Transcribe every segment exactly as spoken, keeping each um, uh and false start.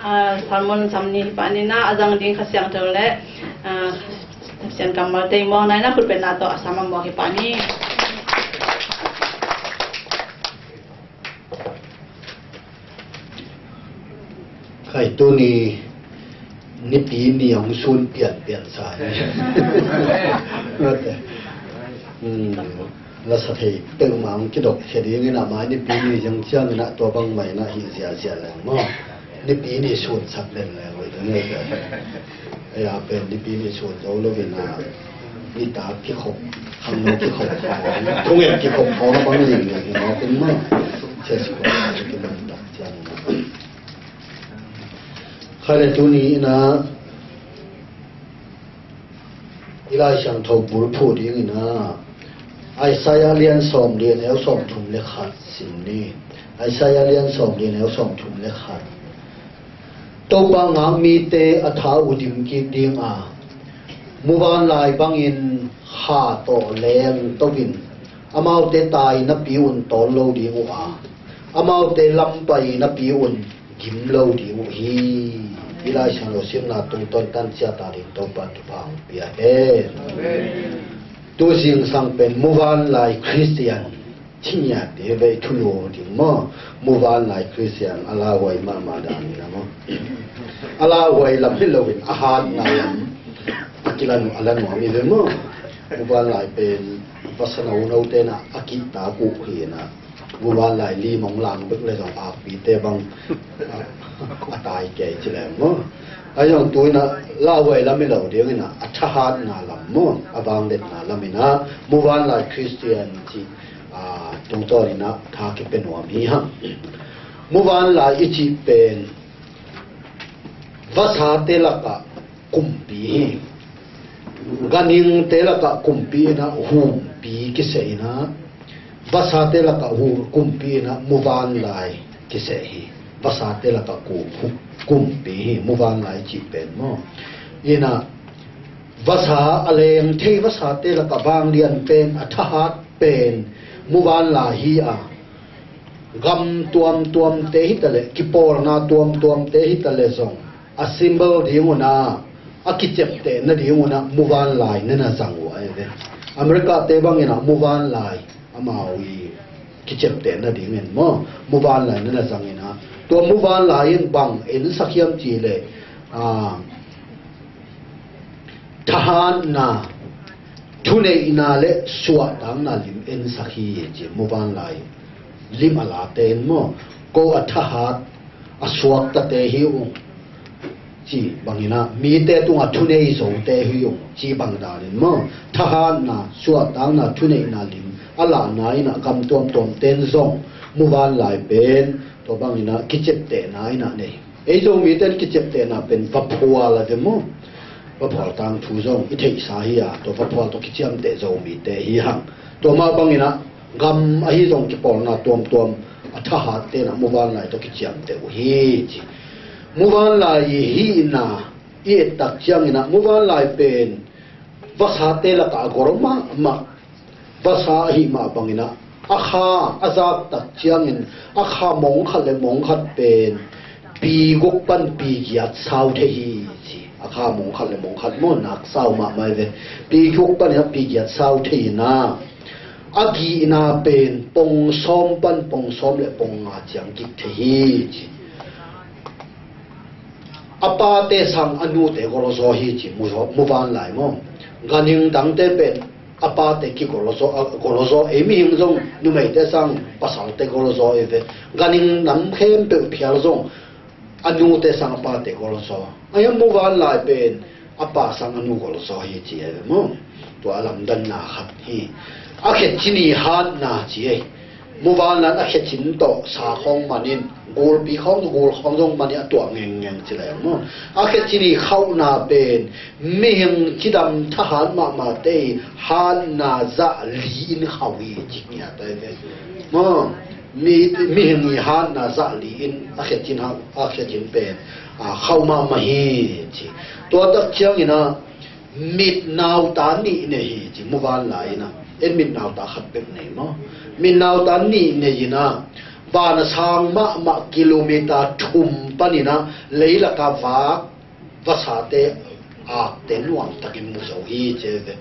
A, sermon sam ni hi pah ni na, a zang ding Kha Siangtho le, a, Pasian kammalte i muak nai na khutbetna tawh a sam a muak hi pah ni. Khai tuni nipi ni hong sun pianpian sa hi. Hmm. Lasa thei peuhmah hong kidok khia dingin ah, mai nipi ni ciang ciangin ah tua bangmah in ah hih ziahziah leng maw? Nipi ni sunsak den leng uh hi ding hi. Ei a pen nipi ni sun zo loin ah, nitak kikhop, khangno kikhop khawng, thungen kikhop khawng a bang lingling hi mawk in maw? Church khawng kiman tak ciangin ah. Khai le tuni in ah, i Lai Siangtho bulphuh dingin ah, Isaiah lian sawm li a neu sawm thum le khat sim ni. Isaiah lian sawm li a neu sawm thum le khat. Topa ngak mite a tha uh dim kik ding a, muvanlai bangin kha tawh leng to in, amaute tai napi un tawn lo ding uh a, amaute lampai napi un gim lo ding uh hi. I Lai Siangtho simna tungtawn tan ciat a ding Topa thupha hong pia hen. Amen. Tu zingsang pen muvanlai Khristian ci ngiat ding hi ve, thulu ding maw? Muvanlai Khristian a lauhuai mahmah dan hi na maw? A lauhuai lam hi loin a hatna lam A kilan a la nuam i ve maw? Muvanlai pen vasa nauno te na a kihtak uh hi na. Muvanlai lim hong lang bek le zong akpite bang a, a tai kei ci leng maw? A zong tu ina lauhuai lam i lo ding ina a thahatna lam maw? A vangliatna lam ina muvanlai Christian ci a tungtawn ina tha kipia nuam hi hang. Muvanlai i cih pen vasate lakah kumpi hi. Ganhingte lakah kumpi ina humpi kiseh ina vasate lakah hu kumpi ina muvanlai kiseh hi. Vasate lakah ku, hu, kumpi hi muvanlai cih pen maw? Ina vasa a leng thei vasate lakah vanglian pen a thahat pen muvanlai hi a gam tuamtuamte hitaleh kipawlna tuamtuamte hitaleh zong a symbol ding una a kicepteh nading una muvanlai nana zang uh a i ve. America te bangin a muvanlai amau i kicepteh nadingin maw muvanlai nana zangin a tua muvanlai in bang ensak hiam ci leh a thahatna thuneihna le suahtakna lim ensak hi ci muvanlai lim a late in maw? Ko a thahat a suaktate hi uh ci bangina mite tunga thunei zote hi uh ci bang danin maw? Thahatna suahtakna thuneihna lim a lahna ina gam tuamtuamte in zong muvanlai pen tua bangina kiceptehna ina nei. Ei Zomite in kiceptehna pen vaphual a ve maw? Vaphual tangthu zong i theihsa hi a tua vaphual tawh kiciamteh Zomite hi hang. Tua mah bangina gam ahi zong kipawlna tuamtuam a thahatte na muvanlai tawh kiciamteh uh hi ci. Muvanlai i hihna i ettak ciangina muvanlai pen vasate lakah a gol mahmah vasa ahi mah bangina a kha a zaktak ciangin a kha mongkhat le mongkhat pen pi guk pan pi giat sau thei hi ci. A kha mongkhat le mongkhat maw nak sau mahmah i ve. Pi guk panina pi giat sau thei ina a gihna pen pong sawm pan pong sawm le pong nga ciang gik thei hi ci. A pate sang a nute gol zaw hi ci mu, muvanlai maw? Ganhing dangte pen a pate kigol zaw, a gol zaw ei mihing zong numeite sang pasalte gol zaw i ve. Ganhing nam khempeuh phial zong a nute sang a pate gol zaw. A hiam muvanlai pen a pa sang a nu gol zaw hi ci a ve maw? Tua a lamdanna khat hi. A khetcin i hatna ci ei. Muvanlai a khetcin tawh sa khawng manin gulpi khawng gul khawng zong manin a tuah ngengngeng ci lai maw? A khetcin i khauhna pen mihing cidam thahat mahmahte i hatna zah li in khauh hi ci ngiat a ve maw? Mi, mihing i hatna zah li in a khetcin hau, a khetcin pen a khauh mahmah hi ci. Tua tak ciangina mit nauta nih nei hi ci muvanlai ina. En mit nauta khat bek nei maw? Mit nauta nih nei ina van a sang mahmah kilometer thum panina leilaka vak vasate akte nuamtakin mu zo hi ci ve.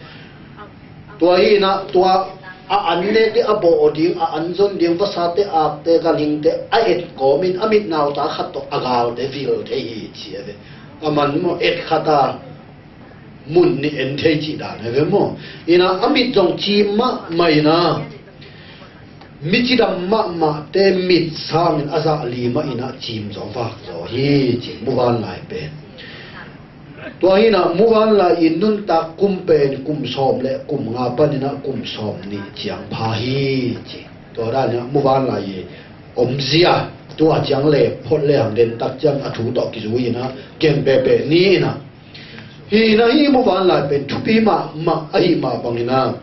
Tua hi ina tua a an ne te a bawh ding a an zon ding vasate akte ganhingte a et kawmin a mit nauta khat tawh a galte vil thei hi ci a ve. A man maw et khata mun nih en thei cih dan a ve maw? Ina a mit zong cim mahmah ina mi cidam mahmahte mit sangin a zah li mah ina cim zaw vak zaw hi ci muvanlai pen. Tua hi ina muvanlai i nuntak kum pen kum sawm le kum nga panina kum sawm nih ciang pha hi ci. Tua dan ina muvanlai i omzia tua ciang le phot le hang den tak ciang a thu tawh kizui ina ken pehpeh ni ina. Hi ina hi muvanlai pen thupi mahmah ahi mah bangina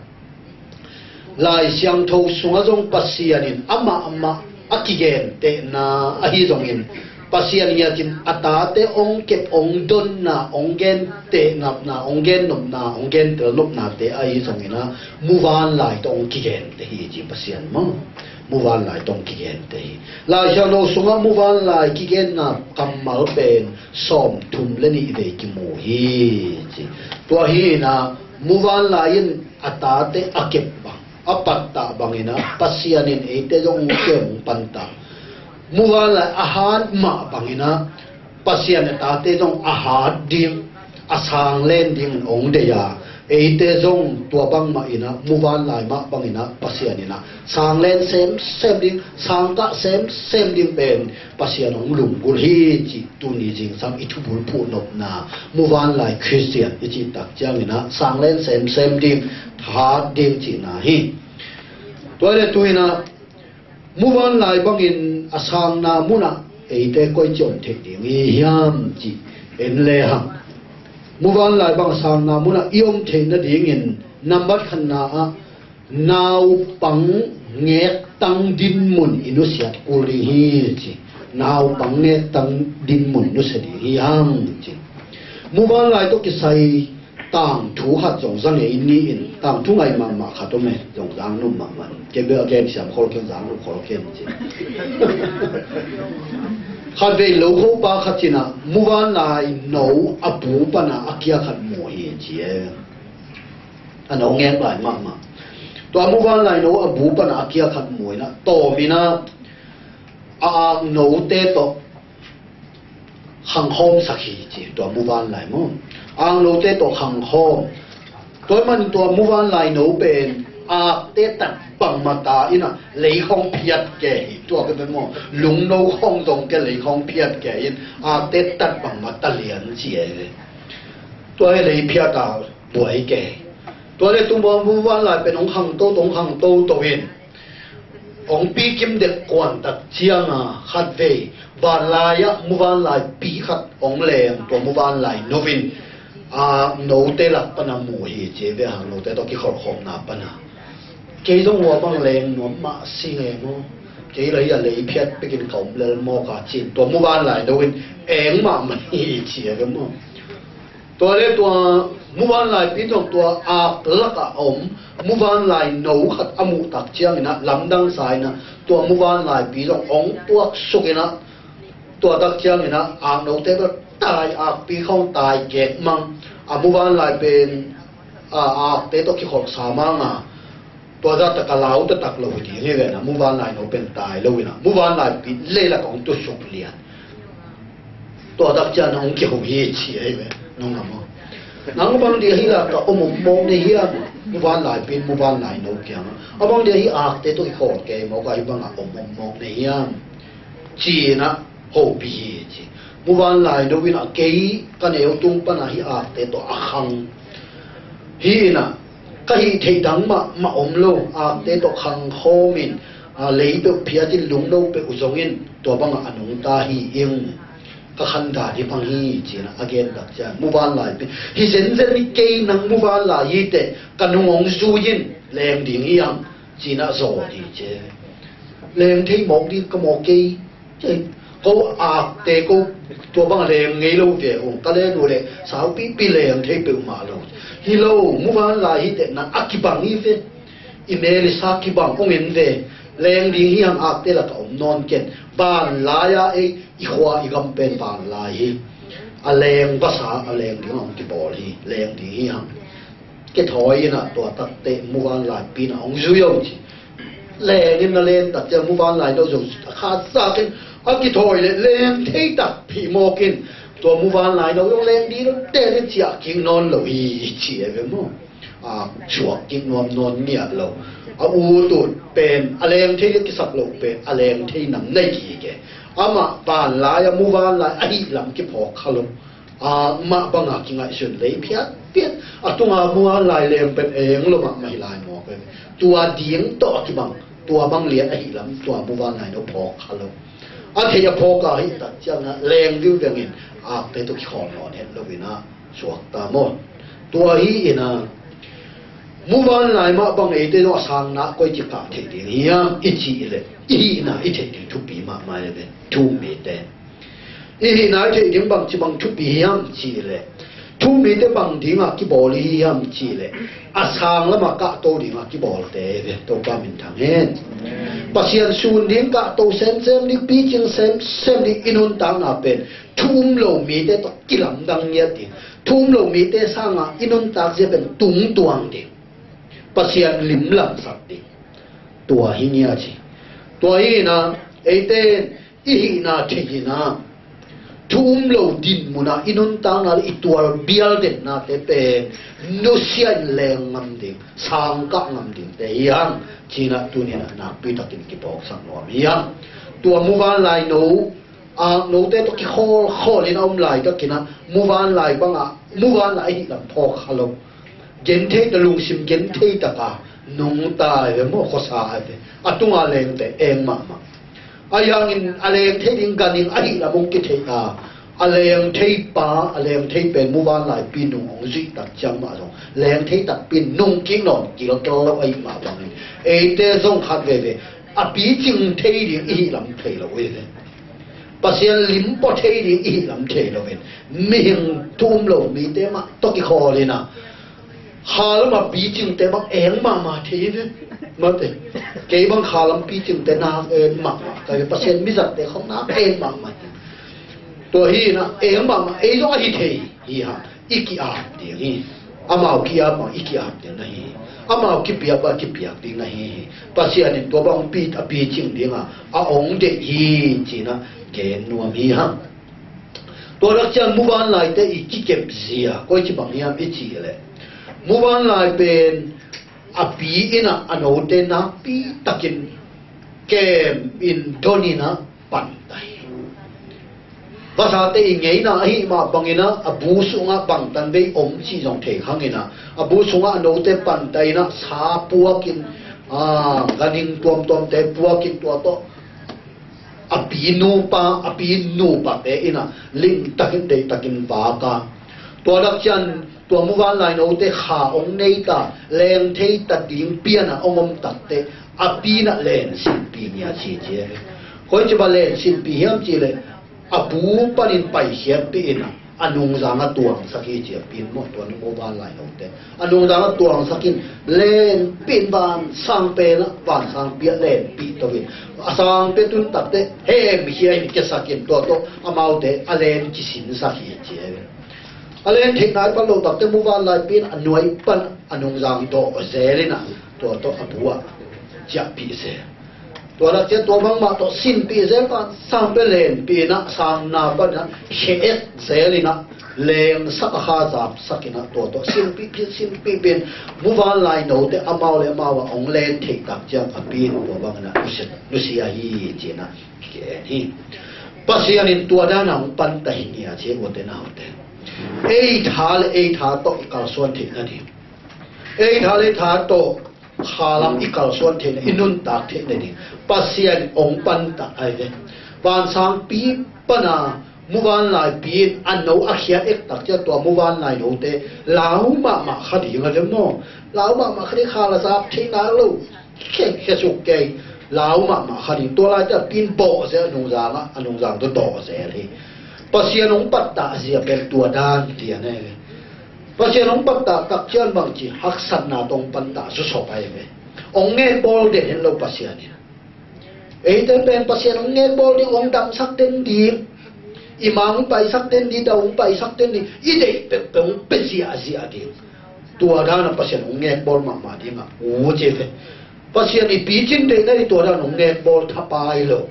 Lai Siangtho sungah zong Pasian in amah amah a kigentehna ahi zongin Pasian ngiatin a tate ong kep ong donna ong genteh ngapna ong gennopna ong gentel nopnate ahi zongina muvanlai tawh ong kigenteh hi ci Pasian maw? Muvanlai tawh ong kigenteh hi. Lai Siangtho sungah muvanlai kigenna kammal pen sawmthum le nih vei kimu hi ci. Tua hi ina muvanlai in a tate a kep bang a pattah bangina Pasian in eite zong kem pantah. Muvanlai a hat mah bangina Pasian a tate zong a hat ding a sang len dingin hong deih a, eite zong tua bangmah in ah, muvanlai mah bangin ah Pasian in ah sang len semsem ding, sang kah semsem ding pen Pasian hong lunggulh hi cih tuni zingsang i thubulphuh nopna, muvanlai Khristian i cih tak ciangin ah sang len semsem ding, thahat ding cihna hi. Tua le tu-in ah, muvanlai bangin a sangna munah eite koici om theih ding i hiam cih en lehang, muvanlai bang a sangna munah i om theih nadingin nambat khatna ah naupang ngektang dinmun i nusiat kul ding hi ci. Naupang ngektang dinmun nusia ding hi hang ci. Muvanlai tawh kisai tangthu khat zong za ngei ni in, tangthu ngaih mahmah khat om e, zong zang nuam mahmah. Kei bel a gen siam khol keng, zang nuam khol keng ci. Khatvei lokhopa khat cin ah muvanlai no a bu pan ah a kia khat mu hi ci e. A no ngek lai mahmah. Tua muvanlai no a bu pan ah a kia khat mu in ah, tawm in ah a ak note tawh khangkhawm sak hi ci, tua muvanlai maw. Ak note tawh khangkhawm. Tua man tua muvanlai no pen akte tat bangmah ta in ah lei khawng phiat ke hi, tua ka pen maw. Lungno khawng zong ke, lei khawng phiat ke in akte tat bangmah ta lian ci e. Tua hi lei phiat a buai ke. Tua le tung bang muvanlai pen hong khangto, hong khangto to in, hong pikim dek kuan tak ciang a khatvei vanlai ah muvanlaipi khat hong leng, tua muvanlai no in a note lak pan a mu hi ci e ve, hang note tawh kikholhkhawmna pan a. Kei zong hua bang leng nuam mah si ngei maw. Kei lei a lei phiat pekin ka om lel mawk a cin, tua muvanlai no in eng mahmah hi ci e ve maw. Tua le tua muvanlaipi zong tua ak lakah a om muvanlai no khat a muh tak ciangin ah lamdang sa in ah, tua muvanlaipi zong hong tuak suk in ah, tua tak ciangin ah ak note tawh tai, akpi khawng tai kek mang. A muvanlai pen a akte tawh kikholhsa mang a, tua zah tak a lau taktak lo hi ding hi ve na, muvanlai no pen tai lo in ah muvanlaipi leilak hong tusuk lian. Tua tak ciang hong kiho hi ci ahi ve, nong ngam maw. Nang bang dia hih lak ah om om mawk na hiam, muvanlaipi in muvanlai no kiangah. A bang dia hih akte tawh i khawl kei mawk a, hih bangah om om mawk na hiam ci in ah hopih hi ci. Muvanlai no in ah kei ka neu tung pan ah hih akte tawh a khang hi in ah, ka hih theih dang mahmah om lo, akte tawh khangkhawm in, a, lei peuh phiat in, lungno peuh zong in, tua bangah a nungta hi ing. Ka khandan hih bang hi ci in ah a gen tak ciang muvanlaipi in, hi zenzen hi kei, nang muvanlai hi teh ka nung hong zui in, leng ding hi hang ci in ah zawn hi ci e. Leng thei mawk ding ka maw kei. Ko akte ko tua bang leng ngei lo ve ung, ka leng uh leh saupipi leng thei peuhmah lo. Hi lo, muvanlai hi teh na a kibang hi ve. I mel i sa kibang ung in ve. Leng ding hi hang, akte lakah om nawn ken. Vanlai a ei i khua i gam pen vanlai hi. A leng vasa a leng ding hong kibawl hi. Leng ding hi hang. Kithawi in ah tua takte muvanlaipi in ah hong zui o ci. Leng in na len tak ciang muvanlai no zong a kha zak in a kithawi leh leng thei takpi mawk in, tua muvanlai no zong leng ding lo te le ci a kik nawn lo hi ci e ve maw. A, suak kik nuam nawn ngiat lo. A ut ut pen a leng thei le kisak lo pen a leng thei nam nei kik e. Amah vanlai a muvanlai ahih lam kiphawk kha lo. Amah banga kingaihsun lei phiatphiat. A tunga muvanlai leng pen eng lo mahmah hi lai mawk e. Tua ding tawh a kibang, tua bang lian ahih lam tua muvanlai no phawk kha lo. A theih a phawk a hih tak ciangin leng viuveng in akte tawh kikhawl nawn het lo in ah suakta maw. Tua hi in ah muvanlai mah bang eite zong a sangna koici kah theih ding hiam i cih leh, i hihna i theih ding thupi mahmah e ve. Thu-um mite i hihna i theih ding bangci bang thupi hiam cih leh, thu-um mite bang dingah kibawl i hi hiam cih leh, a sang lamah kahto dingah kibawlte hi ve. Topa minthang hen. Pasian sun ding kahto semsem ding, picing semsem ding, i nuntakna pen thu-um lo mite tawh kilamdang ngiat ding, thu-um lo mite sangah i nuntak zia pen tungtuang ding, Pasian limlamsak ding. Tua hi ngiat hi. Tua hi in ah eite i hihna theih in ah, thu um lo dinmun ah i nuntakna le i tual bial dennate pen nusia in leng ngam ding, sangkah ngam dingte hi hang, ci-in ah tuni-in ah nakpi takin kiphawksak nuam hi hang. Tua muvanlai no, a, note tawh kikhawlkhawl in a om laitakin ah muvanlai bangah, muvanlai ahih lam phawk kha lo. Genthei ta, lungsim genthei taka nungta ve maw, khuasa ve. A tunga lengte eng mahmah. Ahi hangin a leng thei ding ganhing ahih lam hong kithei a, a leng thei pa, a leng thei pen muvanlaipi nung hong zuih tak ciang mah zong leng thei takpi in nung kik nawn kilkel lo ahih mah bangin, eite zong khat veve a picing thei ding i hih lam thei lo hi ve. Pasian lim pua thei ding i hih lam thei lo in, mihing thu um lo mite mah tawh kikhawl in ah, khalam a picingte bang eng mahmah thei hi ve. Mate, kei bang khalam picingte nak eng mahmah ka hi ve. Pasian mizatte khong nak eng mahmah hi. Tua hi in ah eng mahmah, ei zong ahi thei hi hang. I ki-ap ding hi. Amau ki-ap bang i ki-ap ding na hi hi. Amau kipiak bang kipiak ding na hi hi. Pasian in tua bang pi, a picing ding a, a ong deih hi, ci-in ah gen nuam hi hang. Tua lak ciang muvanlaite i kikep zia koici bang hiam i cih leh, muvanlai pen a pi in ah a note nakpi takin kem in don in ah pantai. Vasate i ngeina ahih mah bangin ah a bu sungah bangtan vei om cih zong thei khang in ah, a bu sungah a note pantai in ah sa puakin, a, ganhing tuamtuamte puakin tua tawh a pi nupa, a pi nupate in ah limtakin deihtakin vak a. Tua lak ciang tua muvanlai note kha ong nei ta, leng thei ta ding pian ah ong om takteh a pi in ah len sinpih nia ci ci e. Koici bang len sinpih hiam cih leh, a bu panin paikhiatpih in ah a nungzang ah tuangsak hi ci a, pi in maw, tua muvanlai note a nungzang ah tuangsak in lenpih in, vansang pen ah, vansangpi ah lenpih to in, a sangpi ah tun takteh hemkhia in kiasak in, tua tawh amaute a len kisinsak hi ci e. A len theih nai pan lo takteh muvanlaipi in a nuai pan a nungzang dawh zel in ah tua tawh a bu ah ciahpih zel. Tua lak ciang tua bangmah tawh sinpih zel, vansang pen lenpih in ah, sangna pan ah khe-et zel in ah, lengsak a kha zapsak in ah, tua tawh sinpihpih, sinpihpih in, muvanlai note amau le amau ah ong len theih tak ciang a pi in tua bangin ah nusia, nusia hi ci-in ah kigen hi. Pasian in tua dan a hong panta hi nia ci e, ute naute. Ei tha le ei tha tawh i kalsuan theih nading, ei tha le ei tha tawh khalam i kalsuan theihna, i nuntak theihna ding Pasian ong panta ahi ve. Vansangpi pana muvanlaipi in a no a khia ek tak ciang tua muvanlai note lau mahmah kha ding a ve maw. Lau mahmah kha ding, kha la zap thei nak lo. Khe, khe suk kei. Lau mahmah kha ding. Tua lai ciang pi in bawh zel, a nungzang ah, a nungzang tawh dawh zel hi. Pasian ong panta zia pen tua dan tian ahi ve. Pasian ong panta tak ciang bangci haksatna tawh ong panta zusop ahi ve. Ong ngekbawl den hen lo Pasian in. Eite pen Pasian ong ngekbawl ding, ong damsak den ding, i ma ong paisak den ding, da ong paisak den ding, i deih peuhpeuh ong pia ziahziah ding. Tua dan a Pasian ong ngekbawl mahmah ding a, u ci ve. Pasian i picing deihna i tua dan ong ngekbawl thapai lo.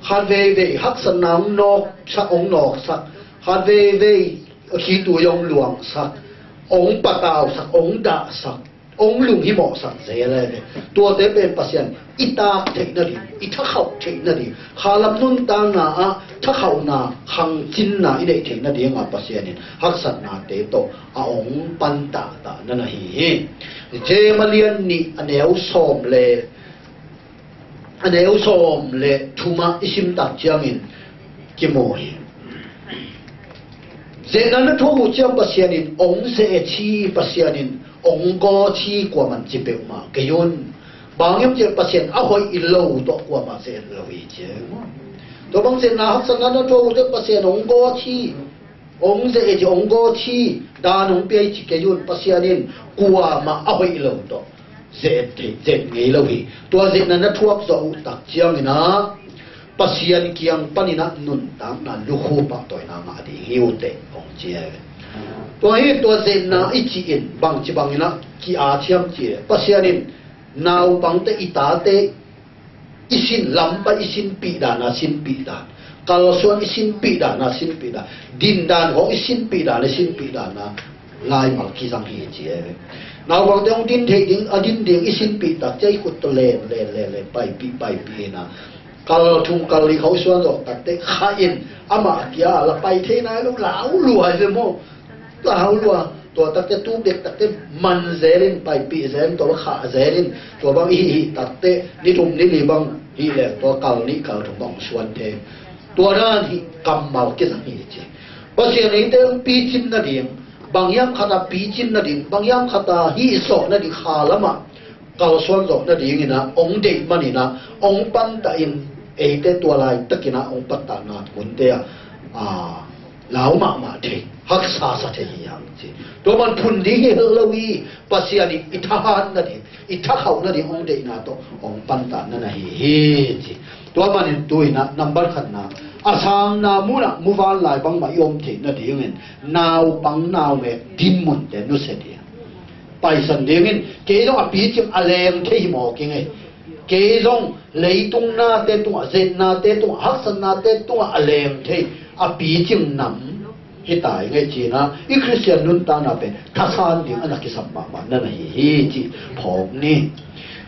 Khat veivei haksatna ong nawksak, ong nawksak. Khat veivei khitui ong luangsak, ong patausak, ong dahsak, ong lunghimawhsak zel e ve. Tuate pen Pasian i tak theih nading, i thakhauh theih nading, khalam nuntakna ah thakhauhna khangcinna i neih theih nading a Pasian in haksatnate tawh a ong panta ta na na hi hi. James a lian nih, a neu sawm le a neu sawm le thum ah i sim tak ciangin kimu hi. Ze-etna na thuak uh ciang Pasian in ong ze-et hi, Pasian in ong gawt hi, kuaman ci peuhmah kei un. Bang hiam cih leh Pasian a hoih lo tawh kuamah ze-et lo hi ci. Tua bang ze-etna haksatna na thuak uh ciang Pasian ong gawt hi, ong ze-et hi, ong gawt hi, dan ong pia hi ci kei un. Pasian in kuamah a hoih lo tawh ze-et thei, ze-et ngei lo hi. Tua ze-etna na thuak zawh uh tak ciangin ah Pasian kiang panin ah nuntakna lukhu pahtawina ngah ding hi uh teh, ong ci hi. Tua hi, tua ze-etna i cih in bangci bangin ah ki-at hiam cih leh, Pasian in naupangte, i tate i sin lampa, i sinpih dan a sinpih dan. Kalsuan i sinpih dan a sinpih dan, din dan khawng i sinpih dan a sinpih dan a laimal kizang hi ci e. Naupangte hong din theih ding, a din ding i sinpih tak ciang i khut tawh len len len len paipih paipih in a, kal thum kal li khawng suan zawh tak teh kha in, amah kia la pai thei nai lo, lau lua hi ve maw. Lau lua, tua tak teh tuk dek tak teh man zel in, paipih zel in, tua bang khah zel in, tua bang i hih hih tak teh ni thum ni li bang hih leh tua kal nih kal thum bang suan thei. Tua dan hi kammal kizang hi ci. Pasian eite hong picin nading, bang hiam khat a picin nading, bang hiam khat a hih zawh nading kha lamah kalsuan zawh nadingin a hong deih manin a hong pantah in, eite tua laitakin a hong pantah nat hunte ah, a, lau mahmah thei, haksa sa thei hi hang ci. Tua man phun ding hi lo hi, Pasian in i thahat nading, i thakhauh nading hong deihna tawh hong pantah na na hi hi ci. Tua manin tu in a nambat khatna, a sangna munah muvanlai bangmah i om theih nadingin naupang naumek dinmunte nusia ding. Paisan dingin, kei zong a picing a leng thei hi mawk ing ei. Kei zong leitung nate tungah, zetnate tungah, haksatnate tungah a leng thei, a picing nam hi ta ing ei ci-in a, i Khristian nuntakna pen thasan ding a na kisam mahmah na na hi hi ci phawk ni.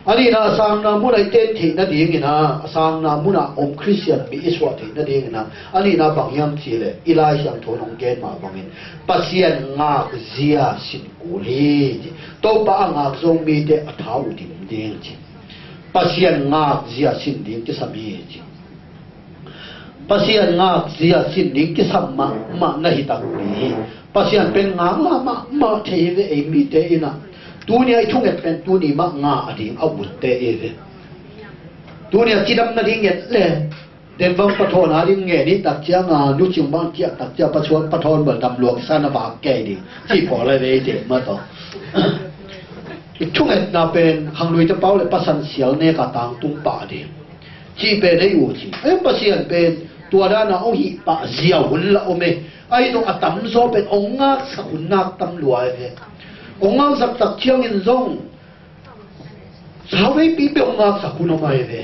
A nihna, a sangna munah i ten theih nadingin a, a sangna munah om Khristian mi i suah theih nadingin a, a nihna bang hiam cih leh i Lai Siangtho in hong gen mah bangin Pasian ngakzia sin kul hi ci. Topa a ngak zo mite a tha uh dim ding ci. Pasian ngakzia sin ding kisam hi ci. Pasian ngakzia sin ding kisam mahmah na hi takpi hi. Pasian pen ngak mahmah thei hi ve ei mite in a. Tuni a i thunget pen tuni mah ngak a ding a utte hi ve. Tuni a cidam nading nget le, den bang pathawn a ding ngen i tak ciang a, nu cing bang kiak tak ciang pathawn, pathawn bel dam luang san a vak kei ding ci pawl a vei ding mah tawh. I thungetna pen khangluite pau le pasan sial nek a tangtung pah ding cih pen ei uh ci. Ei Pasian pen tua dan a hong hih pah zia hun la om e. Ahi zong a tamzaw pen hong ngaksak hun nak tam lua e ve. Hong ngaksak tak ciangin zong sauveipi bek hong ngaksak hun om ahi ve.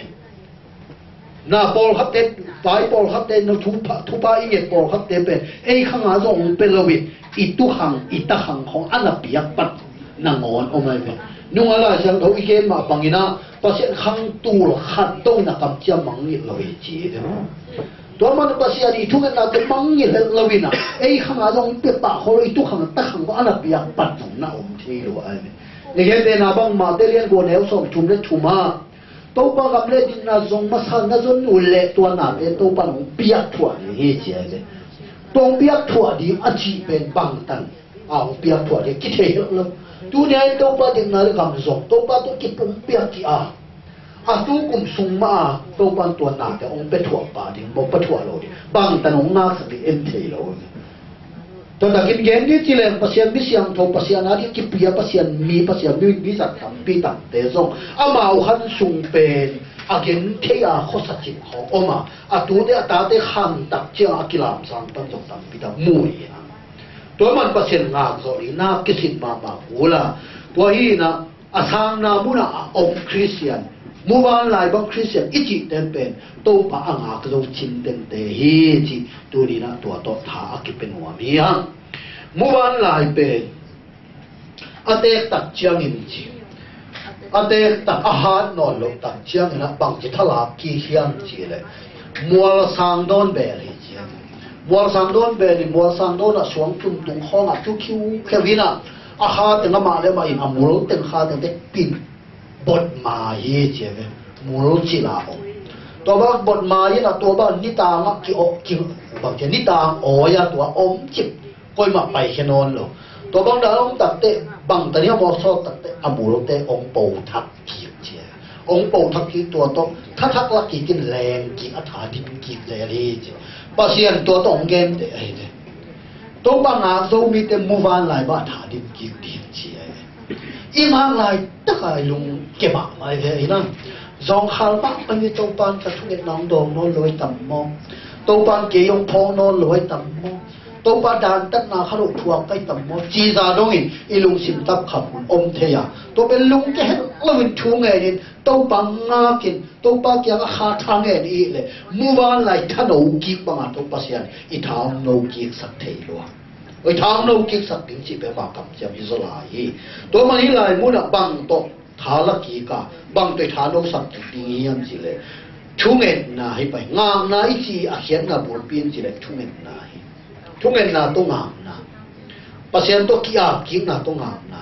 Na pawlkhatte, vai pawlkhatte, na thupha, thupha i nget pawlkhatte pen ei khang a zong hong pia lo in, i tukhang, i takhang khawng a na piak pan nangawn om ahi ve. Nung a Lai Siangtho i gen mah bangin a, Pasian khang tul khat dong na kamciam mangngilh lo hi ci hi ve maw. Tua man Pasian i thungetnate mangngilh het lo in a, ei khang a zong hong pia pah khol lo, i tukhang, takhang khawng a na piak pan zong na om thei lo ahi ve. I gen tena bang Matthai lian kua neu sawm thum le thum a, Topa gam le dikna zong masa na zon uh leh tua nate Topa in hong piak thuah ding hi ci ahi ve. Tua hong piak thuah ding a cih pen bangtan a hong piak thuah ding kithei lo. Tuni a in Topa dikna le gam zong Topa tawh kipum piak kih a, a tu kum sung mah a Topa in tua nate hong pia thuah pah ding maw, pia thuah lo ding, bangtan hong ngaksak ding en thei lo. Tua takin gen ni ci leng Pasian mi siangtho, Pasian a ding kipia, Pasian mi, Pasian mi, mi zat tampi tamte zong amau khan sung pen a gen thei a khuasa cing khawng om a, a tute a tate khan tak ciang a kilamsang pan zong tampi tak mu hi a. Tua man Pasian ngak zawh ding na kisin mahmah kul a. Tua hi na, a sangna munah a om Khristian, muvanlai bang Khristian i cihte pen Topa a ngak zo cintente hi ci, tuni na tua tawh tha a kipia nuam hi hang. Muvanlai pen a teek tak ciangin ci, a teek tak a hat nawn loh tak ciangin a bangci thalak kik hiam cih leh mual sang dawn bel hi ci. Mual sang dawn bel in mual sang dawn a suang tum tung khawng a tu khiu kheu in a, a kha teng amah le amah in a mul teng kha teng te pin bot mai hi ci ve. Mul cil a om. Tua bang bot mai in a tua bang nitang a ki awh ki bang ci nitang awi a tua om cip. Koimah paikhia nawn lo. Tua bang dan om takteh bangtan hiam awk sawt takteh a multe hong po thak kik ci a. Hong po thak kik tua tawh tha thak lak kik in leng kik a tha dim kik zel hi ci. Pasian tua tawh hong gen teh ahi teh. Topa ngak zo mite muvanlai bah tha dim kik ding ci ahi. I ngak laitak a i lungkia mahmah hi ve hi na. Zawngkhal mah pen hi Topa in ka thungetna hong dawng nawn lo hi tam maw? Topa in kei hong phawk nawn lo hi tam maw? Topa dantatna kha lo thuak ka hi tam maw, cih zah dongin i lungsim tap khat om thei a. Tua pen lungkia het loin thu ngenin Topa ngakin Topa kiangah kha tha ngen i hih leh muvanlai tha no kik banga Topa Pasian i tha hong no kiksak thei lua. I tha hong no kiksak ding cih pen mah kamciam hi zaw lai hi. Tua man hih lai munah bang tawh tha la kik a, bang tawh i tha nosak kik ding hiam cih leh thungetna hi pai. Ngakna i cih a khiatna bulpi in cih leh thungetna hi. Thungetna tawh ngakna, Pasian tawh ki-ap kikna tawh ngakna.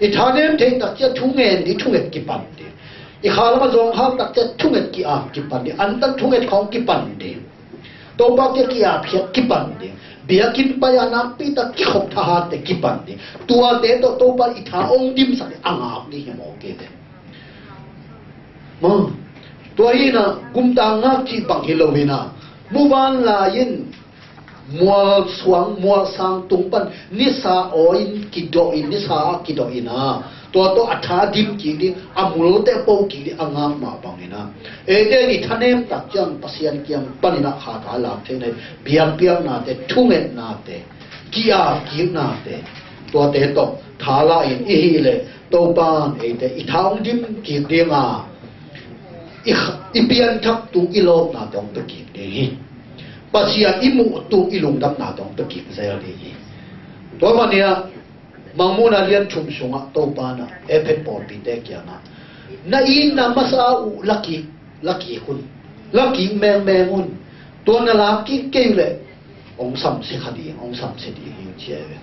I tha nem theih tak ciang thungen ding, thunget kipan ding. I kha lam a zawng khak tak ciang thunget ki-ap kipan ding. Antan thunget khawng kipan ding. Topa kiang ki-ap khiat kipan ding. Biakinn pai a nakpi tak kikhop thahat teh kipan ding. Tuate tawh Topa i tha hong dimsak ding, a ngak ding hi mawk hi ve. Maw, tua hi-in ah gumtang ngak cih bang hi lo hi-in ah, muvanlai in mual suang, mual sang tung pan nisa aw in kidawh in, nisa ah kidawh in ah, tua tawh a tha dim kik ding, a multe po kik ding, a ngak mah bangin ah, eite in i tha nem tak ciang Pasian kiang panin ah kha tha lak thei nai, biakpiaknate, thungetnate, ki-ap kiknate, tuate tawh tha la in i hih leh Topa in eite i tha hong dim kik ding a, i, i pianthak tung i lawpnate hong pia kik ding hi. Pasian i muh tung i lungdamnate hong pia kik zel ding hi. Tua man hi-a, Mangmuhna lian thum sungah Topa in ah Efesa pawlpite kiangah, na itna masa uh la kik, la kik un, la kik mengmeng un. Tua na la kik kei uh leh hong samsia kha ding, hong samsia ding hi, ci hi ve.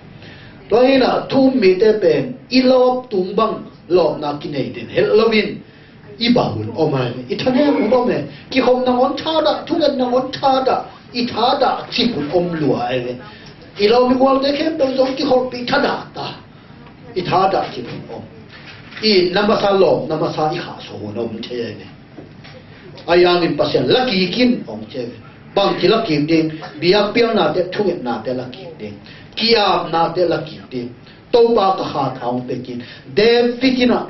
Tua hi-in ah thu-um mite pen i lawp tung bang lawpna kinei den het loin i bau hun om ahi ve. I tha nem hun om e. Kikhop nangawn thadah, thunget nangawn thadah, i thadah cip hun om lua ahi ve. I lawm i gualte khempeuh zong kikholhpih thadah ta, i thadah cip hun om. I itna masa, lawpna masa i khahsuah hun om thei ahi ve. Ahi hangin Pasian la kik in hong ci hi ve. Bangci la kik ding? Biakpiaknate, thungetnate la kik ding. Ki-apnate la kik ding. Topa ka kha tha hong pia kik in. David in ah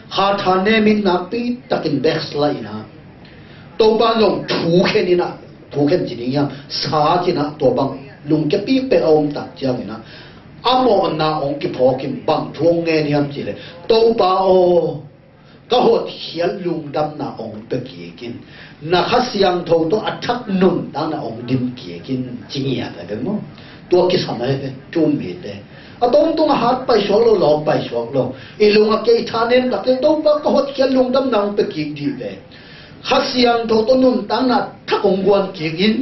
kha tha nemin nakpi takin backslide in ah, Topa in zong thukhen in ah, thukhen ci ding hiam, sa ci in ah, tua bang lungkiapi pek a om tak ciangin ah, a mawhna hong kiphawkin bang thu hong ngen hiam cih leh, Topa aw, ka hotkhiat lungdamna hong pia kik in. Na Kha Siangtho tawh a thak nuntakna hong dim kik in, ci ngiat ahi ve maw. Tua kisam ahi ve, thu-um mite. A tawntung a hat paisuak lo, lawm paisuak lo. I lung a kei tha nem tak ciang Topa ka hotkhiat lungdamna hong pia kik dih ve. Kha Siangtho tawh nuntakna thak hong guan kik in.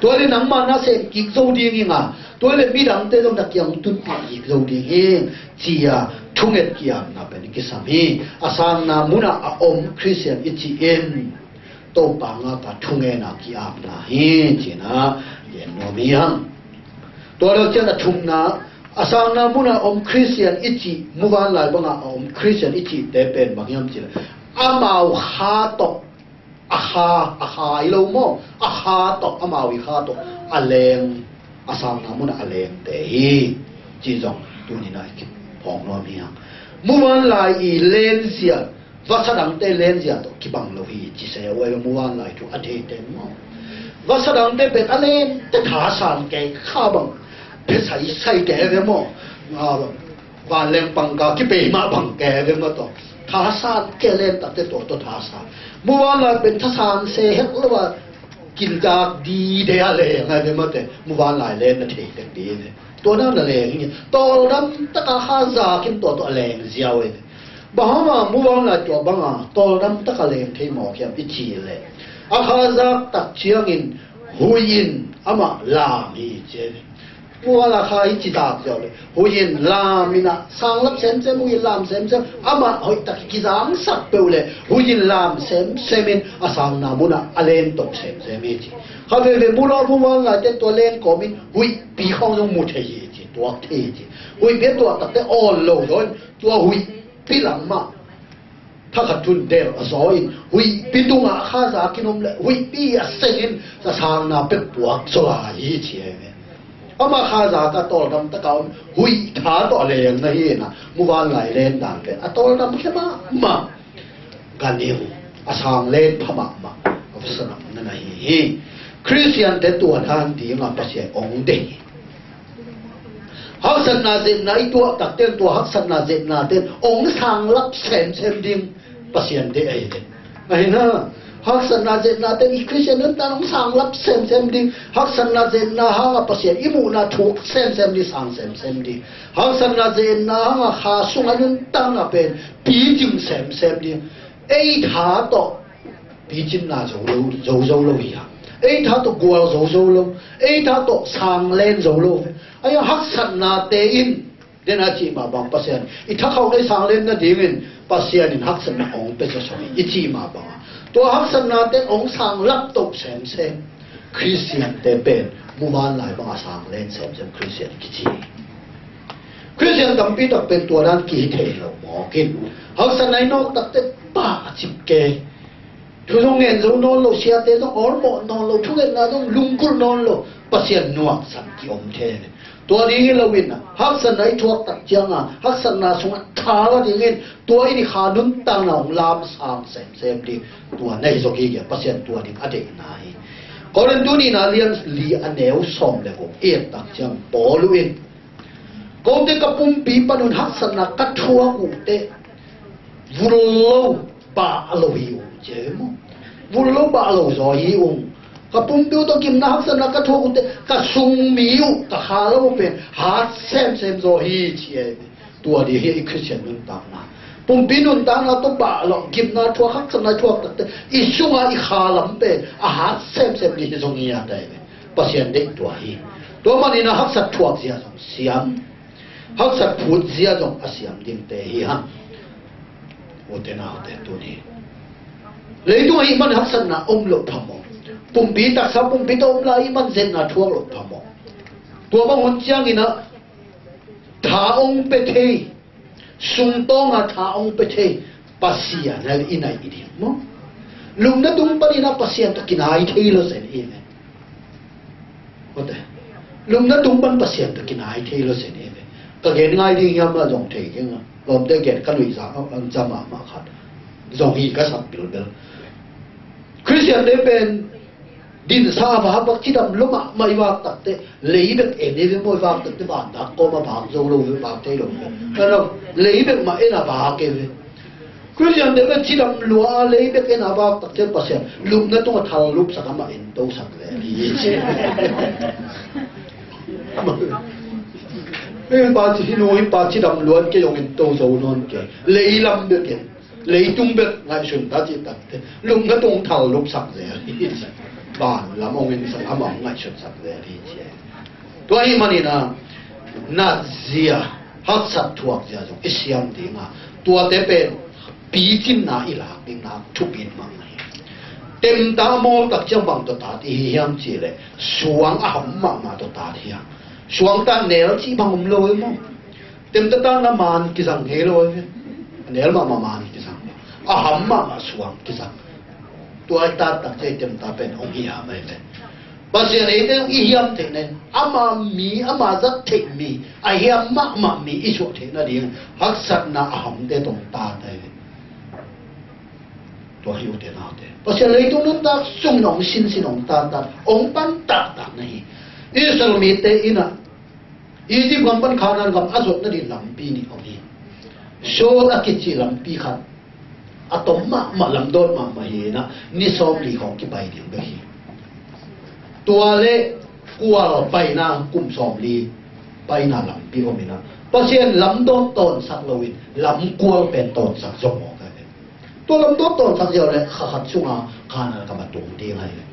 Tua leh nangmah na sem kik zo ding ing a, tua leh midangte zong na kiang tunpih kik zo ding hi, ci-a thunget ki-apna pen kisam hi. A sangna munah a om Khristian i cih in Topa ngak a thungen a ki-apna hi, ci-in ah gen nuam hi hang. Tua lo ciang a thumna, a sangna munah a om Khristian i cih, muvanlai bangah a om Khristian i cihte pen bang hiam cih leh, amau kha tawh, a kha, a kha hi lo maw, a kha tawh, amau i kha tawh a leng, a sangna munah a lengte hi, cih zong tuni-in ah i kiphawk nuam hi hang. Muvanlai i lenzia, vasa dangte lenzia tawh kibang lo hi, ci se uh ahi ve, muvanlai thu a theite maw. Vasa dangte pen a lente thasan kei kha bang, phe saisai kei ve maw. Ah, vanleng pangka kipei mah bang kei ve maw tawh. Thasan kei, lentakte tua tawh thasan. Muvanlai pen thasan se het lo a, kiltak dide a leng ahi ve maw te. Muvanlai len na thei tek dide. Tua na na leng hi. Tawldam taka kha zakin tua tawh a leng ziau ahi ve. Bang hang a muvanlai tua banga tawldam taka leng thei mawk hiam i cih leh, a kha zak tak ciangin huih in amah lam hi, ci hi. Muvanlai kha hi ci tak ziau leh huih in lam in ah, sanglap semsem, huih in lam semsem, amah hoih tak kizangsak peuh leh huih in lam semsem in a sangna munah a len to semsem hi, ci. Kha veve muvanlai, muvanlaite tua len kawmin huihpi khawng zong mu thei hi, ci, tuak thei hi, ci. Huihpi a tuak takte awn lo zaw in tua huihpi lam mah thakhat thun del a zaw in, huihpi tungah kha zakin om leh huihpi a seng in a sangna pek puak zaw lai hi, ci hi ve. Amah kha zaka tawldam taka om, huih tha tawh a leng na hi in ah, muvanlai len dan pen a tawldam khia mahmah. Ganhing, a sang len pha mahmah, a vasa dang na na hi hi. Khristiante tua dan dingah Pasian hong deih hi. Haksatna, zetna i tuah takte in tua haksatna, zetnate in hong sanglap semsem ding Pasian deih ahi ve. Ahi na, haksatna, zetnate in i Khristian nuntakna hong sanglap semsem ding, haksatna, zetna hangah Pasian i muhna thuk semsem ding, sang semsem ding. Haksatna, zetna hangah kha sungah nuntakna pen picing semsem ding. Ei tha tawh picinna zo lo, zo zo lo hi hang. Ei tha tawh gual zo zo lo. Ei tha tawh sanglen zo lo. Ahi hang haksatnate in, den a cih mah bang Pasian i thakhauh nei sanglen nadingin Pasian in haksatna hong pia zawsawm hi i cih mah bangah, tua haksatnate hong sanglap to semsem Khristiante pen muvanlai bangah sanglen semsem Khristian kici hi. Khristian tampi tak pen tua dan kihi thei lo mawk in, haksatna i nawk takte pah a cip kei. Thu zong ngen zo nawn lo, siate zong awlmawh nawn lo, thungetna zong lunggulh nawn lo, Pasian nuamsa kiom thei. Tua ding hi loin, haksatna i thuak tak ciangin haksatna sungah tha la dingin tua in i kha nuntakna hong lamsang semsem ding, tua na hi zaw kei a, Pasian tua ding a deihna hi. Korin tu nihna lian li a neu sawm le guk i et tak ciang Paul in, kote ka pumpi panun haksatna ka thuak uh teh, vul lo, bah lo hi ung, ci hi maw? Vul lo, bah lo zaw hi ung. Ka pumpi uh tawh gimna haksatna ka thuak uh teh, ka sung mi uh, ka kha lo uh pen hat semsem zaw hi, ci hi. Tua ding hi i Khristian nuntakna. Pumpi nuntakna tawh bah lo, gimna thuak, haksatna thuak takte i sungah i kha lam pen a hat semsem ding hi zong hi a tai ve. Pasian deih tua hi. Tua manin a haksat thuak zia zong siam, haksat phut zia zong a siam dingte hi hang. Ute naute, tuni leitung ahih man haksatna om loh phamawh. Pumpi taksa pumpi tawh om lai ahih man zetna thuak loh phamawh. Tua bang hun ciangin ah tha hong pia thei, sungtawnga tha hong pia thei Pasian ah i naih i ding maw? Lumna tung panin ah Pasian tawh kinai thei lo zen i ve. Kote, lumna tung pan Pasian tawh kinai thei lo zen i ve. Ka gen ngai ding hiam a zong thei keng a, lawmte gen ka luih zah a, ang ca mahmah khat zong hi ka sak bilbel. Khristiante pen dinsa a vak bak, cidam lua mahmah i vak takte, lei bek en i ve maw, i vak takte, vandak kawm a vak zo lo ve, vak thei lo ve. Ka lo, lei bek mah en a vak e ve. Khristiante bek cidam lua a, lei bek en a vak takte, Pasian lumna tungah thal lupsak a mah en tosak zel hi ci. Hei pa ci, hih nu hih pa cidam lua in kei zong en to zo nawn kei. Lei lam bek en. Leitung bek ngaihsun ta cih takte, lumna tung thal lupsak zel hi. Van lam hong ensak, amah hong ngaihsunsak zel hi ci. Tua ahih manin ah, nat zia, haksat thuak zia zong i siam ding a, tuate pen picinna i lak ding nak thupi mahmah hi. Temta a mawl tak ciang bang tawh tat i hi hiam cih leh, suang a ham mahmah tawh tat hi hang. Suang tan nel cih bang om lo hi maw? Temta tan a man kizang ngei lo hi ve. A nel mahmah man kizang lo. A ham mahmah suang kizang. Tua i tat tak ciang temta pen hong hi ham hi ve. Pasian eite i hiam theihna in, ama mi, ama zat theih mi, a hiam mahmah mi i suah theih nading haksatna a hamte tawh tat hi ve. Tua hi, ute naute, Pasian leitung nuntak sung in hong sinsin, hong tantan, hong pan taktak na hi. Israel mite in ah Egypt gam pan Kanaan gam a zuat nading lampi nih om hi. Shur a kici lampi khat, a tom mahmah, lamdawt mahmah hi in ah, ni sawmli khawng kipai ding bek hi. Tua le kual paina, kum sawmli paina lampi om in ah, Pasian lamdawt tawnsak loin lamkual pen tawnsak zong mawk a hi. Tua lamdawt tawnsak ziau le kha khat sunga Kanaan gam a tung ding a hi.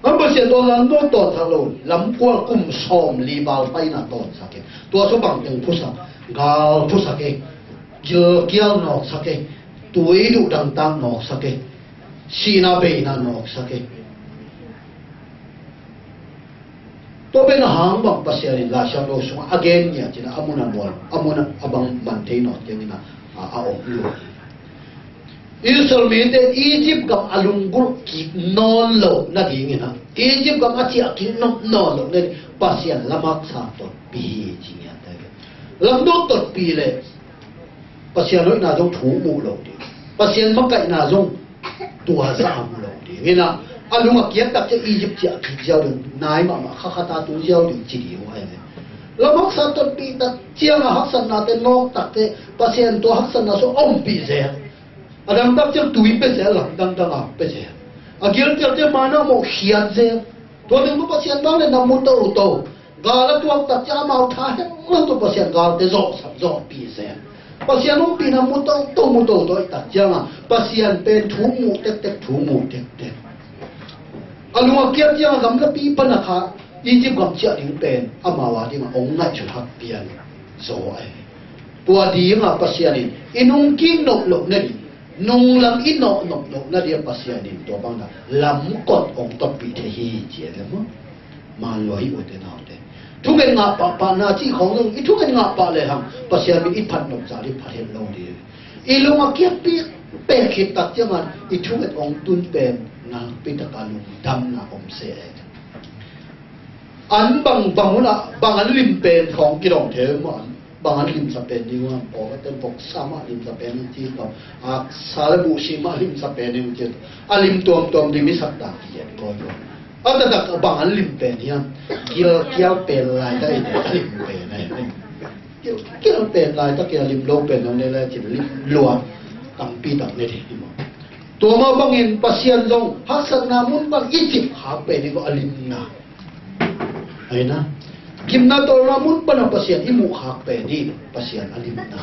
Pasian tua lamdawt tawnsak lo, lamkual kum sawmli val paina tawnsak in, tua sung bang teng phusak, gal phusak e, gilkial nawksak e, tui duh dangtak nawksak e, sihna beina nawksak e. Tua pen a hang bang Pasian in Laisiangtho sungah a gen ngiat in ah, a mun a mual, a mun a bang man thei nawn keng in ah, a, a om lua hi. Israel mite Egypt gam a lunggulh kik nawn loh nadingin ah, Egypt gam a ciah kik nawn loh nading Pasian lam haksa tawh pi hi ci ngiat hi. Lamdawt tawh pi le Pasian hoihna zong thu muh lo ding, Pasian makaihna zong tua za a mu lo ding in ah, A lung a kiat tak ciang Egypt ciah a kik ziau ding, nai mahmah, kha khat a tung ziau ding ci ding uh ahi ve. Lam haksa tonpih tak ciang a haksatnate nawk tak teh Pasian tua haksatna sung a ompih zel. A dang tak ciang tui pia zel, lam dangdang a pia zel. A gil ciang ciang manna mawh khiat zel. Tua ding Pasian vangliatna mu toto. Gal a tuak tak ciang amau tha hek lo tawh Pasian galte zawhsak zawhpih zel. Pasian ompihna mu toto, mu toto i tak ciang a Pasian pen thu mu tektek, thu mu tektek. A lung a kiat ciang a gamlapi pan a kha Egypt gam ciah ding pen amau a ding a hong ngaihsut hak pian zaw ahi. Tua ding a Pasian in i nungkik nop loh nading, nunglam i nawh nop loh nading a Pasian in tua bang a lamkot hong totpih thei hi ci a le maw. Man lua hi ute naute. Thunget ngah pahpahna cih khawng zong i thunget ngah pah lehang Pasian min i phat nop zah ding phat het lo ding. I lung a kiatpih pek khit tak ciangin i thunget hong tun pen nakpi taka lungdamna om se e. An bang, bang hun ah bang an lim pen khawng kidong thei maw. Bang an limsa pen ding uh a, pawlkhatte voksa mah limsa pen ding ci tawh, aksa le buhsi mah limsa pen ding ci tawh, a lim tuamtuam ding mi sak ta kiat kawikawi. A taktak bang an lim pen hiam? Gilkial pen laitak in a lim pen a hi. Gilkial pen laitak in a lim lo pen zong ne lai cin lim lua tampi tak ne ding hi maw. Tua mah bangin Pasian zong haksatna mun pan i cip khak pen hi ko a limna. Ahi na, gimna tawlna mun pana Pasian i muh khak pen hi, Pasian a limna.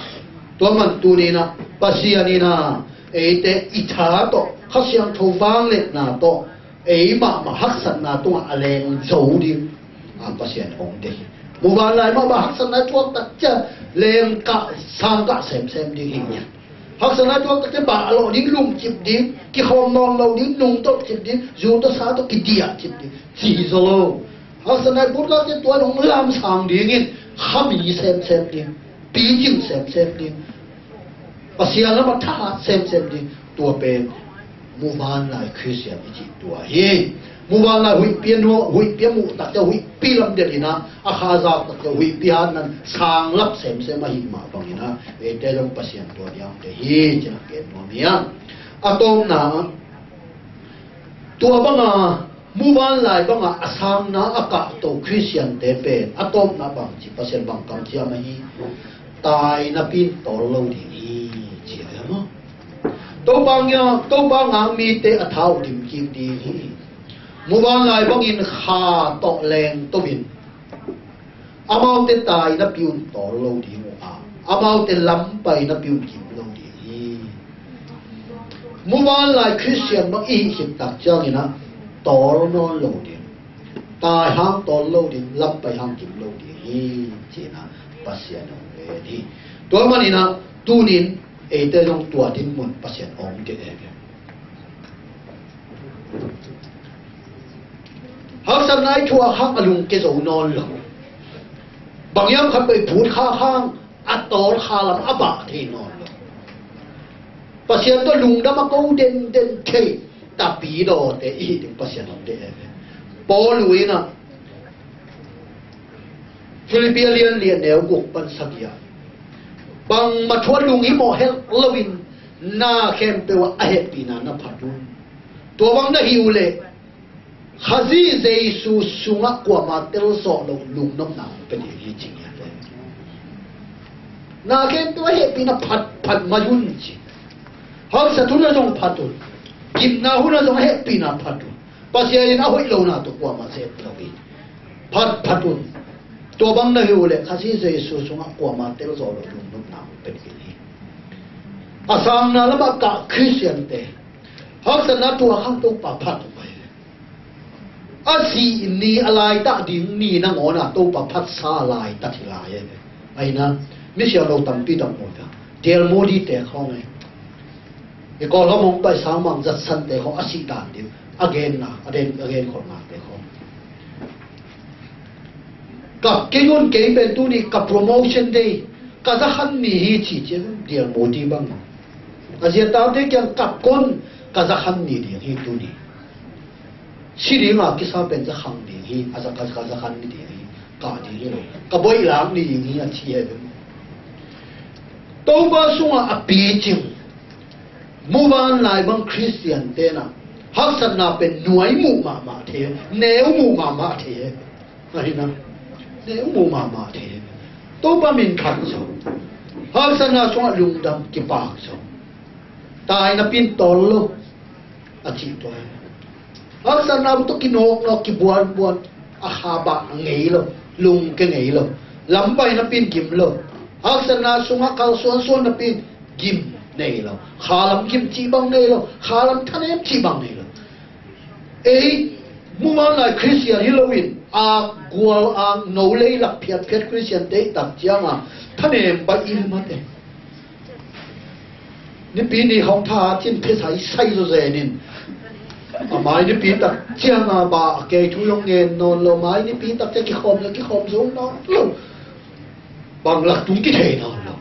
Tua man tuni na Pasian ina eite i tha tawh, Kha Siangtho vangliatna tawh, ei mahmah haksatna tungah a leng zo ding a Pasian hong deih hi. Muvanlai mahmah haksatna tuak tak ciang leng kah sang kah semsem ding hi ngiat. Haksatna tuak tak ciang bah lawh ding, lungkip ding, kikhawm nawn lo ding, nungdot cip ding, zu tawh sa tawh kidiah cip ding. Ci hi zaw lo. Haksatna i put kak ciang tua in hong lamsang dingin khami semsem ding, picing semsem ding, Pasian lamah thahat semsem ding. Tua pen muvanlai Khristian i cih tua hi. Muvanlai huihpi a nuam, huihpi a muh tak ciang huihpi lamdel ina, a kha zak tak ciang huihpi hatnan sanglap semsem ahih mah bangina eite zong Pasian tua niangte hi cina ken nuam hi a. A tawpna tua banga muvanlai banga a sangna a kahto Khristiante pen a tawpna bang ci Pasian bang kamciam ahi, tai napi in tawl lo ding hi ci a maw. Topa ngak, Topa ngak mite a tha uh dim kik ding hi. Muvanlai bangin kha tawh leng to in amaute tai napi un tawl lo ding uh a, amaute lam pai napi un kim lo ding hi. Muvanlai Khristian bang i hih khit tak ciangin a tawl nawn lo ding, tai hang tawl lo ding, lam pai hang kim lo ding hi cina Pasian hong len hi. Tua manin a tunin eite zong tua dinmun Pasian hong deih e. Haksatna i thuak hang a lungke zo nawn lo. Bang hiam khat pai phut kha hang a tawl kha lam a bah thei nawn lo. Pasian tawh lungdam a ko denden thei tapidawte i hih ding Pasian hong deih e. Paul in a Philippi a lian li a neu guk pan sagih ah bangmah thu a lunghimawh helh loin na khempeuh ah a hehpihna na phat un. Tua bang na hih uh leh Khazih Jesu sungah kuamah telzawh loh lungnopna hong pia ding hi ci ngiat ve. Na khempeuh a hehpihna phat, phat mai un ci. Haksat hun ah zong phat un. Gimna hun ah zong a hehpihna phat un. Pasian in a hoih lona tawh kuamah zet lo hi. Phat, phat un. Tua bang na hi uh leh Khazih Jesu sungah kuamah telzawh loh lungnopna hong pia ding hi. A sangna lamah kah Khristiante haksatna tuak hang Topa phat uh hi. A sih ni a laitak ding ni nangawn a Topa phatsa laitak hi lai e. Ahi na, misiangtho tampi tak maw ta. D L Moody te khawng e. I Kawlgam hong pai Sangmang Judson te khawng a sih dan ding a genna, a den, a genkholhna te khawng. Kap kei un, kei pen tuni ka promotion day, ka zakhan ni hi ci ciang D L Moody bang. A ziataute kiang kap kon, ka zakhan ni ding hi tuni. Si ding a kisa pen zakhan ding hi, a za, ka, ka zakhan ni ding hi, kah ding hi lo. Ka boih lak ni ding hi a ci hi. Topa sungah a picing muvanlai bang Khristian te na Haksatna pen nuai muh mahmah thei, neu muh mahmah thei. Ahi na, neu muh mahmah thei. Topa min phat zo. Haksatna sungah lungdam kipak zo. Taina pin tol lo. A cih tua. Haksatna bu tawh kinawknawk kibuanbuan. A kha bah ngei lo. Lungke ngei lo. Lampai napin gim lo. Haksatna sungah kalsuansuan napin gim nei lo. Khalam gim cih bang nei lo. Khalam thanem cih bang nei lo. Ei, mumal lai Khristian hi loin, a gual a no lei lak phiatphiat Khristian te i tak cianga thanem bai i mate. Nipi ni hong tha cin phia sai sai zo zenin. A mai nipi tak cianga ba a kei thu long ngen non lo, mai nipi tak cia kikhom lo, kikhom zo non lo. Bang lak tung kithei non lo.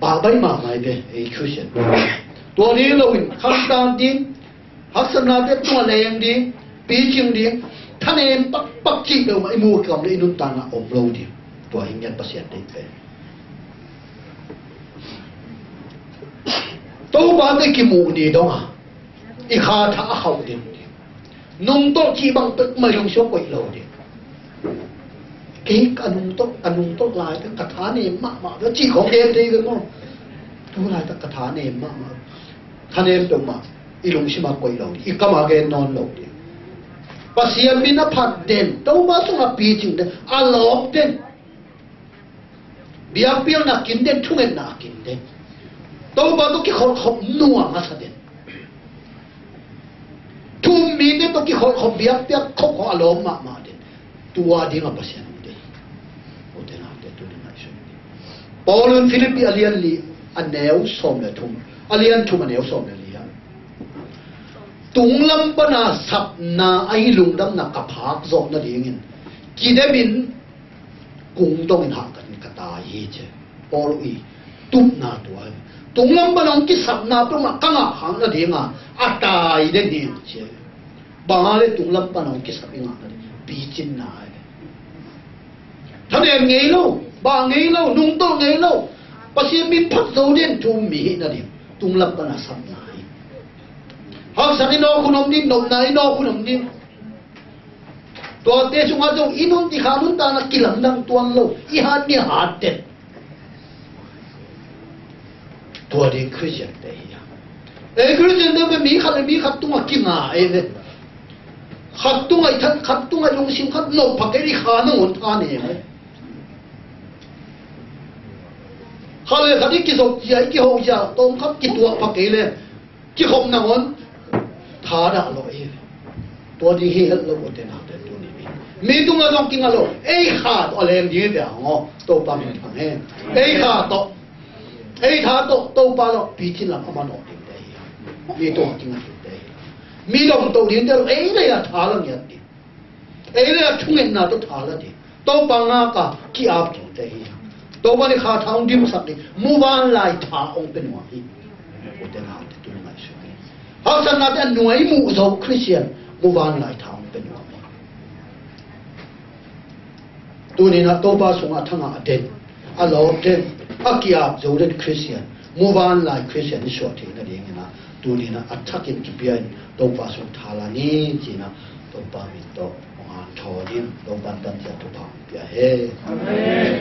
Ba bai ma mai be, ei Christian. Tua ni loin, kham tan din, haksatna te tua leng ding, picing ding, thanem pakpak cih peuhmah i mu kiam le i nuntakna om lo ding. Tua hi ngiat Pasian deih pen. Topa te kimuh ni dong a, i kha thah a khauh ding. Nungtolh cih bang peuhmah i lungsim ah koih lo ding. Kei ka nungtolh, ka nungtolh lai ka thanem mahmah, ka cih khong gen thei ka maw. Tu lai ka thanem mahmah. Thanem peuhmah i lungsim ah koih lo ding, i kam ah gen nawn lo ding. Pasian min a phat den, Topa sungah picing den, a lawp den. Biakpiakna kin den, thungetna kin den. Topa tawh kikholhkhop nuam a sa den. Thu-um mite tawh kikholhkhop biakpiak khop khop a lawp mahmah den. Tua dingah Pasian om den. Ute naute, tu dingah i sum den. Paul in Philippi a lian li a neu sawm le thum, a lian thum a neu sawm le li ah, tunglam pana sapna ahi lungdamna ka phak zawh nadingin kidemin kung dongin hahkat in ka tai hi ci. Paul i tupna tua hi. Tunglam pana hong kisapna peuhmah ka ngah hang nadinga a tai den hi ci. Bang a le tunglam pana hong kisap i ngah nading picinna hi. Thanem ngei lo, ba ngei lo, nungtolh ngei lo. Pasian min phat zo den thu-um mi hi nading tunglam pana sapna hi. Haksat i nawk hun om ding, nopna i nawk hun om ding. Tuate sungah zong i nun i kha nuntakna kilamdang tuan lo, i hat ni hat den. Tua ding Christian te hi a. Ei Christian te mi khat le mi khat tungah kinga ei ve. Khat tungah i that, khat tungah i lungsim khat nop pha kei le i kha nangawn thanem ei. Khat le khat i kizop zia, i kiho zia, tawm khat kituak pha kei le kikhop nangawn thadah lo hi. Tua ding hi het lo, ute naute, tuni mi. Mi tungah zong kinga lo. Ei kha tawh a leng ding hi te hang aw. Topa min thang hen. Ei kha tawh, ei tha tawh Topa lo picin lam a manawh ding te hi. Mi tungah kinga ding te hi. Mi dong to ding te lo. Ei le a tha la ngiat ding. Ei le a thungetna tawh tha la ding. Topa ngak a ki-ap ding te hi. Topa nih kha tha hong dimsak ding. Muvanlai tha hong pia nuam hi. Ute naute, tu ngaihsun hi. Haksatnate a nuai muh zo Christian muvanlai tha hong pia nuam hi. Tuninah Topa sungah thangah a den, a lawp den, a ki-ap zo den Christian, muvanlai Christian i suah theih nadinginah tuninah a thakin kipia in Topa sung tha la ni cinah Topa min tawh hong hanthawn in Topa in pancia thupha hong pia hen. Amen.